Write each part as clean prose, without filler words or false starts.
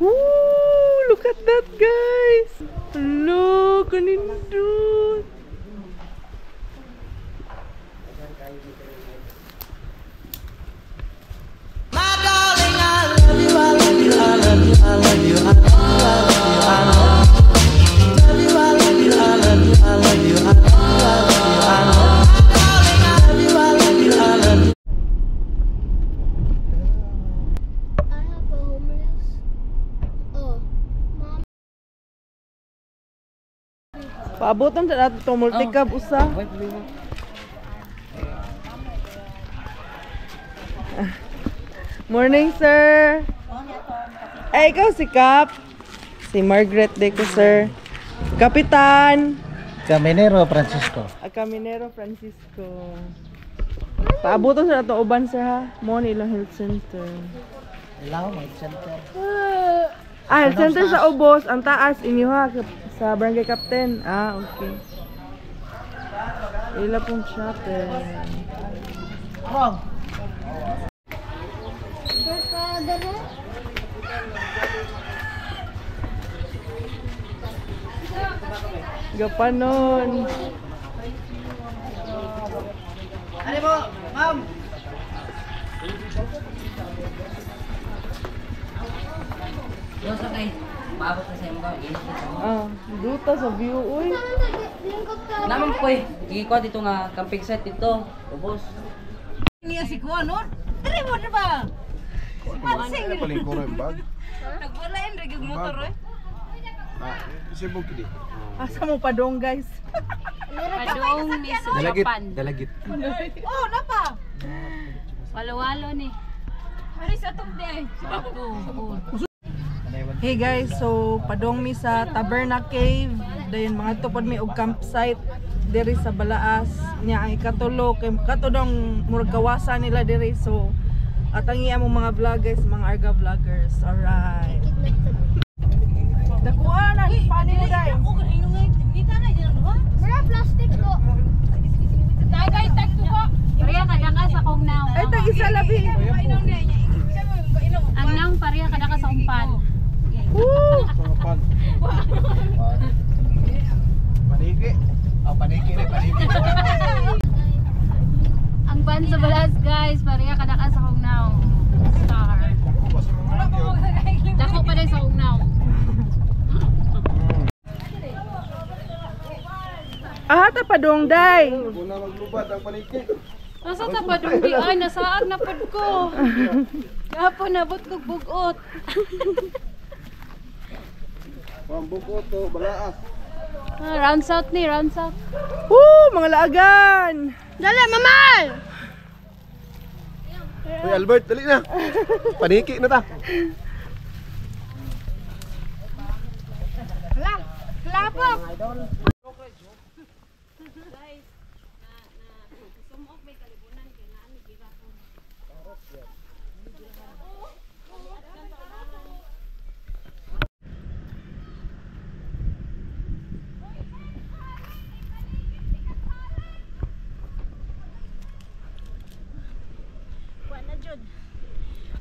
Woo! Look at that, guys! Look, kanindot! My darling, I love you, I love you, I love you, I love you, I love you, I love you, I love you, I love you, I love you, I love you, I love you. I have a homeless. Oh, mom. Paabotan sa nato itong multicab usa. Morning, sir. Ay, ikaw si Kap. Si Margaret Deco, sir. Kapitan. Caminero Francisco. Ah, Caminero Francisco. Paabotan sa nato uban, sir, ha? Mo ni ilang health center. Ilaw, may center. Ah, health center sa Ubos. Ang taas, inyo ha. Sa barangay captain. Ah, okay. Ila pong chapel. Wrong. Sir, father. Gapanon. Ano mo, ma'am? Maabot na sa imo ka. Ah, duta sa view, uy. Naman po eh. Gikuha dito nga camping site dito. Ubos. Niya si Kuya, no? Dili mo, di ba? Pansing. Nagwalain ra gyud motor eh. Asa mo padong, guys? Padong ni sa Japan. Dalagit. Oh, napa. Walo-walo ni. Ari sa atong di ay. Hey guys, so padong mi sa Taberna Cave. Dayon mga tupod mi og campsite diri sa Balaas. Nya ang ikatulo kay katudong murag kawasa nila diri. So atangi among mga vlog guys, mga Arga vloggers. Alright. Dakuha na pani mo dai. Mura plastic ko. Tagay tag ko. Pareha kadaka sa kong naong. Ay tag isa labi. Ang naong pareha kadaka sa kong pan. Woo! Paniki. Oh, paniki na, paniki. Ang pan sa Balaas guys, pareha kadaka sa kong naong. Star. Dako pa din sa kong naong. Ah, ta padong dai. Una maglubad ang paniki. Nasa ta padong di ay nasaag na pud ko. Gapon nabot kog bugot. Pambuko to, Balaas. Ah, round south ni, round south. Woo, mga laagan. Dali, mamal! Uy, Albert, dali na. Paniki na ta. Hala, klapok!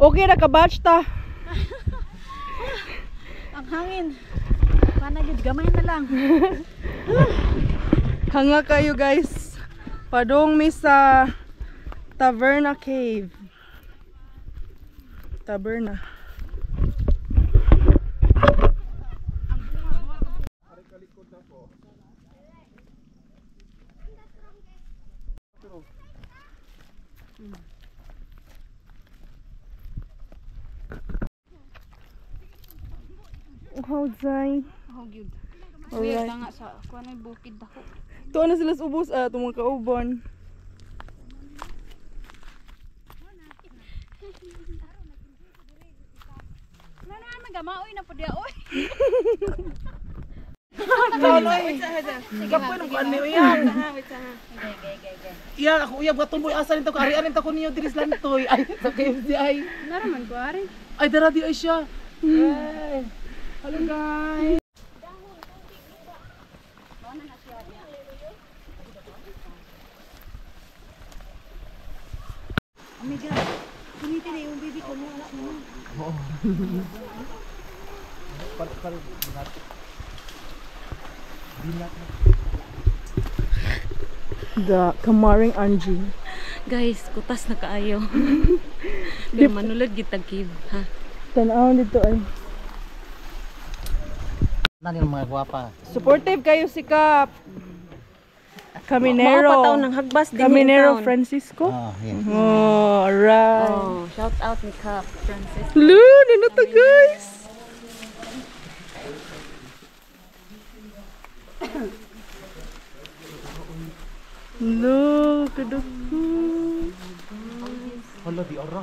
Okay ra ka batch ta. Ang hangin. Panagid, gamay na lang. Hanga kayo guys. Padong mi sa Taverna Cave. Taberna. Wow, Zay. Oh, gyud. Alright. nga sa kuan ay bukid dako. Tuwa na sila sa ubos, ah, itong mga kauban. Nana man gamaoy na pud oy. Kapoy nung kuan niyo yan. Iya, ako uyab katumboy asa nito kaarian nito ko niyo diri sa Lantoy. Ay, sa KFC ay. Naraman ko ari. Ay, dara di ay siya. Ay. Hello guys. Amiga, punitin na yung baby ko mo, anak mo. The Kamaring Angie. Guys, kutas na kaayo. Pero manulod gitag cave, ha. Tanaw dito ay. Nani mga gwapa. Supportive kayo si Kap. Caminero. Mao pa taon ng hagbas din Caminero in town. Francisco. Oh, yeah. Oh, alright. Oh, shout out ni Kap Francis. Lu, nano to guys? Lu, kadako. Hala di ora.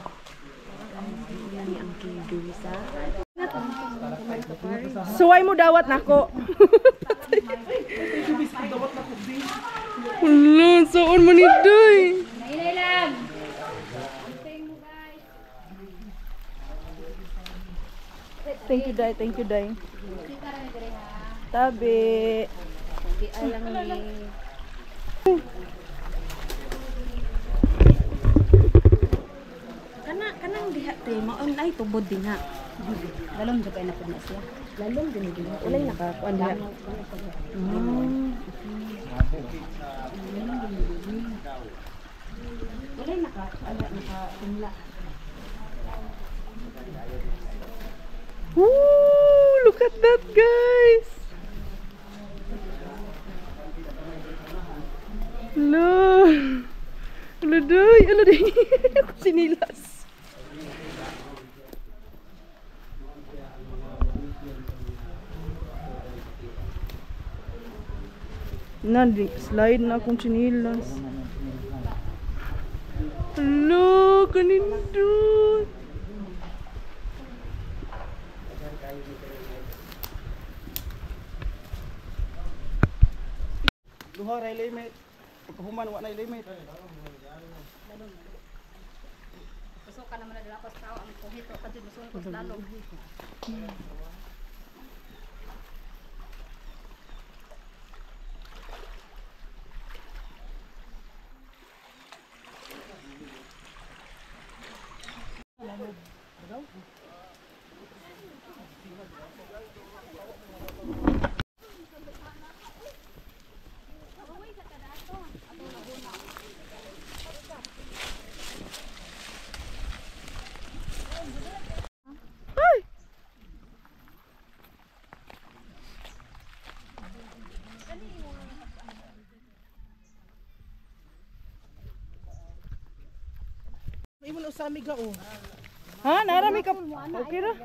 Suway mo dawat nako. Hala, saan man ito eh? Nainay lang. Thank you, Day. Thank you, Day. Tabi. Di alam ni Kana kanang diha te maon ay tubod din ha. Lalom jud kay na pud na siya. Lalom din din. Walay nakakuan diha. Walay naka ala nakatumla. Woo! Look at that, guys! Hello! Hello, day! Hello, day! Ako sinilas. Nandi, slide na akong chinilas. Hello, kanindot! Duha ra limit. Pagkahuman wa na limit. Pasukan naman na dala ko sa tao ang kuhito kadto musulod ko sa lalom. Imo na usami ga oh. Ha? Narami ka? Okay ra?